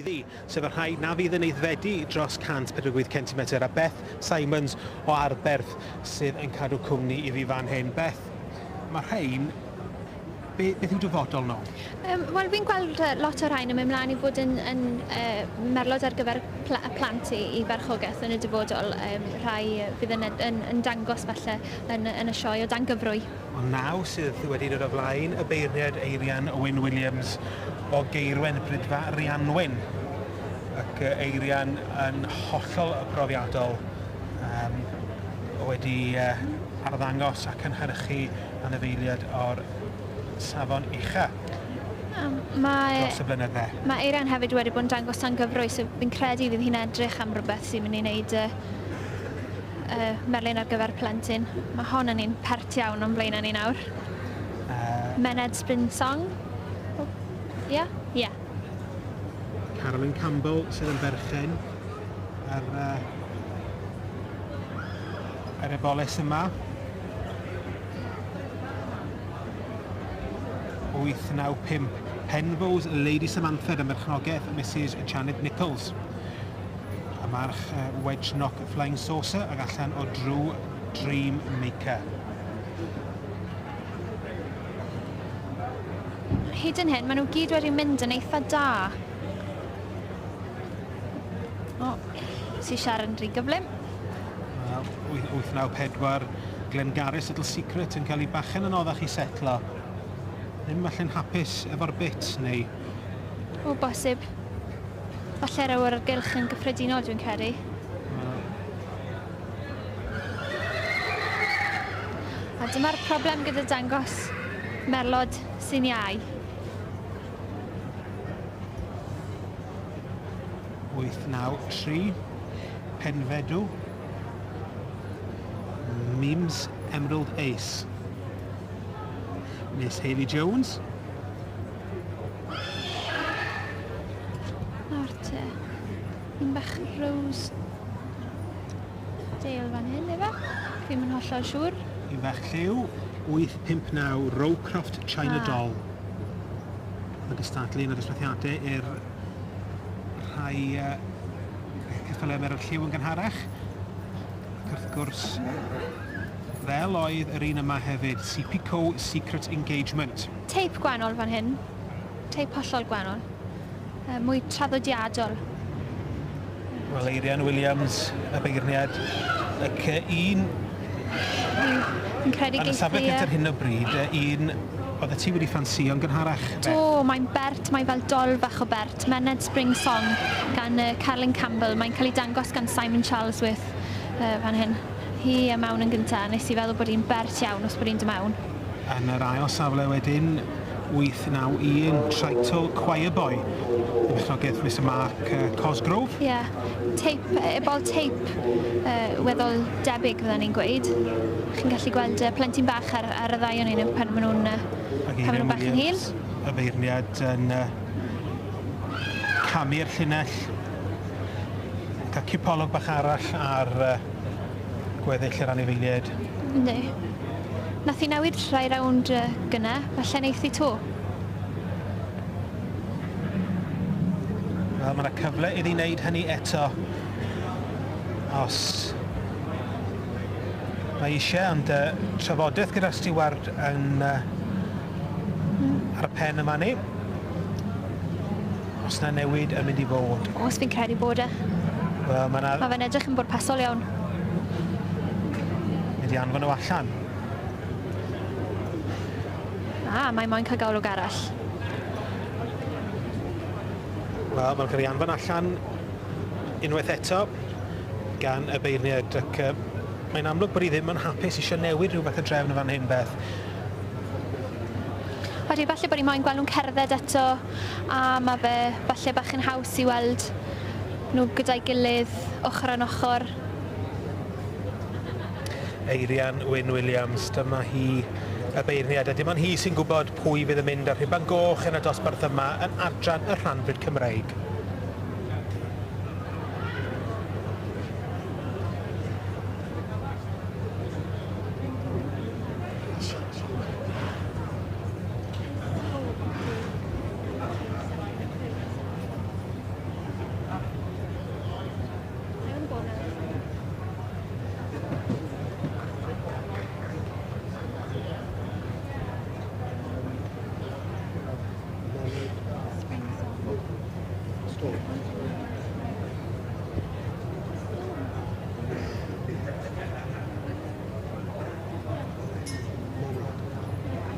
swyddi, sef y rhai na fydd yn aeddfedu dros 148 centimetr, a Beth Simons o Arberth sydd yn cadw cwmni i fi fan hyn. Beth, mae rhain, beth yw dyfodol nhw? Wel, fi'n gweld lot o'r rhain yn mynd mlaen i fod yn merlod ar gyfer plant i farchogaeth yn y dyfodol, rhai fydd yn dangos falle yn y sioe o dan gyfrwy. Ond naw sydd wedi dod o flaen y beirniad Eirian Wyn Williams o Geirwen Brydfa Rhianwen. Ac Eirian yn hollol profiadol wedi arddangos a cynhyrchu anifeiliaid o'r safon ucha dros y blynydde. Mae Eirian hefyd wedi bod yn dangos tan gyfrwy, so fi'n credu fydd hi'n edrych am rhywbeth sy'n mynd i wneud merlyn ar gyfer plentyn. Mae hon yn un pert iawn o'n blaenau ni nawr. Mened Spring Song. Ie? Yeah? Ie. Yeah. Carolyn Campbell sydd yn berchen ar eboles yma. 895 Penvose Lady Samantha ym merchnogaeth Mrs Janet Nichols. Y march Wedgnock Flying Saucer ag allan o Drew Dream Maker. Hyd yn hyn, maen nhw gyd wedi mynd yn eitha da. O, si siarad yn rhy gyflym. Wel, 894 Glengarris Little Secret yn cael ei bachen anoddach i setlo. Ddim falle'n hapus efo'r bit, neu... O, bosib. Falle'r awyrgylch yn gyffredinol, dwi'n credu. A dyma'r problem gyda dangos merlod sy'n iau. 893 Penfedw Mims Emerald Ace. Miss Hayley Jones. Nawr te. Un bach Rose Dale fan hyn, efe? Fi'm yn hollol siŵr. Un bach lliw, 859 Rowcroft China Doll. Yn gystadlu yn y dosbarthiadau i'r rhai ceffylau merod lliw yn gynharach. Ac wrth gwrs, fel oedd yr un yma hefyd, CPCO Secret Engagement. Teip gwahanol fan hyn. Teip hollol gwahanol. Mwy traddodiadol. Wel, Eirian Williams, y beirniad, ac un... Fi'n credu Yn y safle cyntaf ar hyn o bryd, un oedd ti wedi ffansïo'n gynharach. Do, mae'n bert, mae'n fel dol fach o bert. Mened Spring Song gan Carolyn Campbell. Mae'n cael ei dangos gan Simon Charlesworth fan hyn. Hi a mewn yn gyntaf, nes i feddwl bod hi'n bert iawn os bod hi'n dod mewn. Yn yr ail safle wedyn, 891 Trital Choir Boy, y berchnogaeth Mr Mark Cosgrove. Ie, yeah. Teip, ebol teip weddol debyg fydden ni'n gweud. Chi'n gallu gweld plentyn bach ar y ddau o'n nhw pan maen nhw'n pan maen nhw bach yn hŷn. Y beirniad yn camu'r llinell, cael cipolwg bach arall ar gweddill yr anifeiliaid. Yndi. Nath hi newid rhai rownd gynne, falle neith hi 'to. Wel, mae yna cyfle iddi wneud hynny eto. Os mae eisiau, ond trafodaeth gyda'r stiward yn ar y pen yma ni. Os na newid yn mynd i fod. Os fi'n credu bod e. Wel, mae yna... Mae fe'n edrych yn bwrpasol iawn. Mynd i anfon nhw allan. Ah, mae moyn cael golwg arall. Wel, mae'n cael ei anfon allan unwaith eto gan y beirniaid ac mae'n amlwg bod hi ddim yn hapus eisiau newid rhywbeth y drefn fan hyn, Beth. Odi, falle bod hi moyn gweld nhw'n cerdded eto, a mae fe falle bach yn haws i weld nhw gyda'i gilydd, ochr yn ochr. Eirian Wyn Williams, dyma hi y beirniad, a dim ond hi sy'n gwybod pwy fydd yn mynd â'r rhuban goch yn y dosbarth yma yn adran y rhanfrid Cymreig.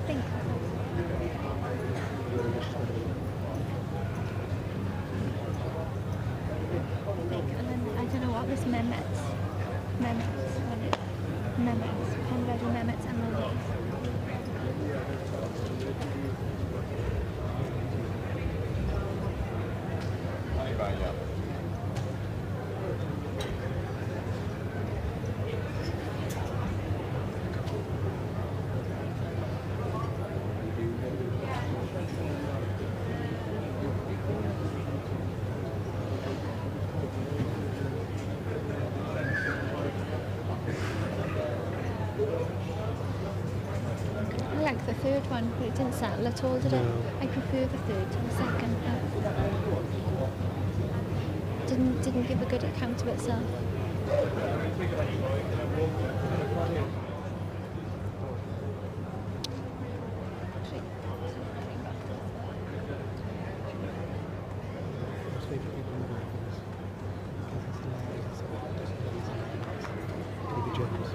Think. Think, and then I don't know what this Mehmet, Mehmet one is. Mehmet, Penfeddw Mehmet Emily. I like the third one, but it didn't settle at all, did it? No. I prefer the third to the second, but didn't give a good account of itself. David Jones.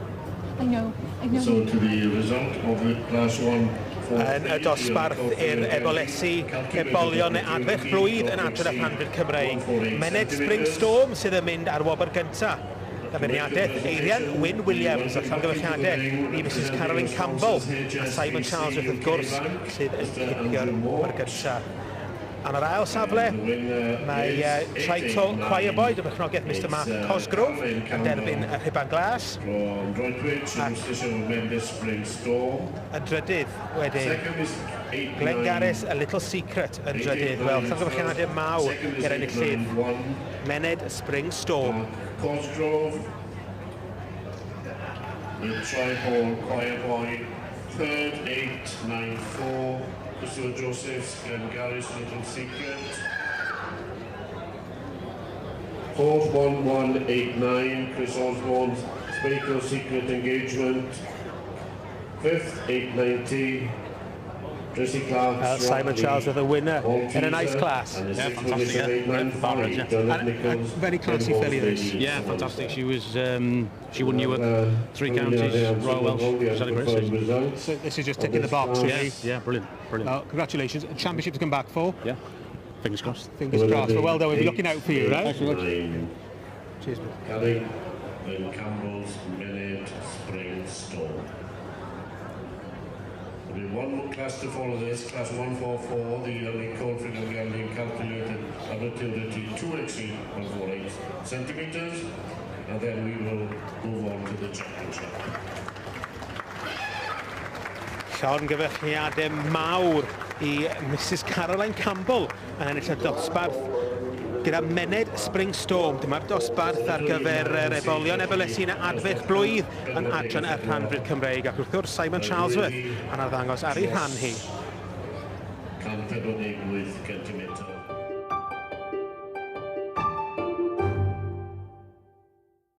I know, I know. So to the result of the class 1 Yn y dosbarth i'r ebolesi, ebolion neu adfech blwydd yn adran y rhanfyd Cymreig. Mened Spring Storm sydd yn mynd ar wobr gyntaf. Y beirniadaeth Eirian Wyn Williams a llongyfarchiadau i Mrs Carolyn Campbell a Simon Charles wrth gwrs sydd yn cipio'r wobr gyntaf. Am yr ail safle, mae Trital Choir Boy, dy berchnogaeth Mr Mark Cosgrove, yn derbyn y rhuban glas. From Droitwich, Mr Sean Mendes Spring Storm. Yn drydydd wedyn, Second is 8 Glengarris, A Little Secret yn drydydd. Wel, llongyfarchiadau mawr i'r enillydd, Mened Spring Storm. Cosgrove. With Trihall Choir Boy. Third, 8, 9, 4. Christopher Josephs, Glengarris Little Secret. Fourth, 1, 1, 8, 9. Chris Osborne's Spaco Secret Engagement. Fifth, 890. Tracy Clark. Well, Simon Charles with a winner in a nice class. And the Yeah, sixth fantastic, position, yeah. 895, Yeah. Dermot And Nichols, very classy Ken filly, this. Wolf, Yeah, fantastic. She was she won Newark, three Only counties, the Royal Welsh. the She's had a great unconfirmed season. results. So this is just ticking the box, Yeah. really. Yeah, brilliant, brilliant. Well, congratulations. A championship to come back for. Yeah, fingers crossed. Fingers crossed. Well, well done. We'll be looking out for you, right? Nine. Cheers, mate. Carrie and Campbell's Minute Spring Storm. There'll be one more class to follow this, class 144, the early cold figure gelding calculated at maturity 2 exceed 148 centimetres, and then we will move on to the championship. Llongyfarchiadau mawr i Mrs Caroline Campbell yn ennill y dosbarth gyda Mened Spring Storm. Dyma'r dosbarth ar gyfer yr ebolion ebolesi yn adfech blwydd yn adran y rhanfrid Cymreig ac wrth gwrs Simon Charlesworth yn arddangos ar ei rhan hi. 148 centimetre.